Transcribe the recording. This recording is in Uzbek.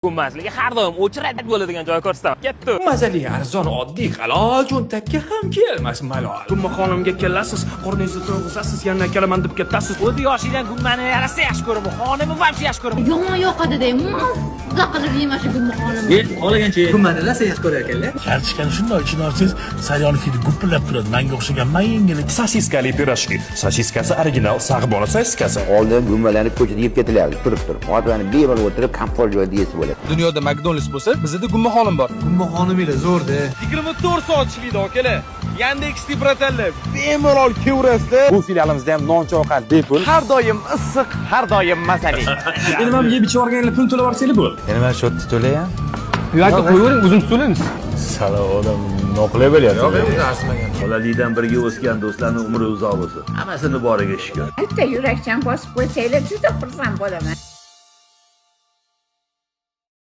Gummasizligi har doim o'chiradi bo'ladigan joy ko'rsataman. Ketdi. Mazali, arzon, oddiy, halol, cho'ntakka ham kelmas malol. Gummaxonimga kelasiz, qorningizni to'yg'izasiz, yana kelaman deb ketasiz. O'zi yoshlikdan gummani yarasa yaxshi ko'raman, xonimni вообще yaxshi ko'raman. Yomon yoqadi-da, mazza qilib yeyman shu gummaxonimni. Gummani rosa yaxshi ko'rar ekanlar. Kartoshkani shundoq ichini olsangiz, saryoni hidi gupillab turadi. Manga o'xshagan mayingina. Sosiskali pirojki. Sosiskasi original Sag'bona sosiskasi. Oldin gummalarni ko'chada yeb ketilardi, turib turib. Hozir mana bemalol o'tirib komfort joyda yesa bo'ladi. Dunyoda McDonald's bo'lsa, bizda gummaxonim bor. Gummaxoniminglar zo'rda. 24 soat ishlaydi akalar. Yandex брат lar bemalol kelaverasizlar. Bu filialimizda ham non choy bepul. Har doim issiq, har doim mazali. Endi mana yeb ichib yuborganinglar pulni to'lab yuborsanglar bo'ldi. Endi mana shu yerda to'layan. Yo'q, qo'yavering, o'zimiz to'laymiz. Sala odam noqulay bo'lyapti. Yo'q, o'zi arzimagan. Bolalikdan birga o'sgan do'stlarni umri uzoq bo'lsin. Hammasini boriga shukur. Bitta yurakchan bosib qo'ysanglar, juda xursand bo'laman.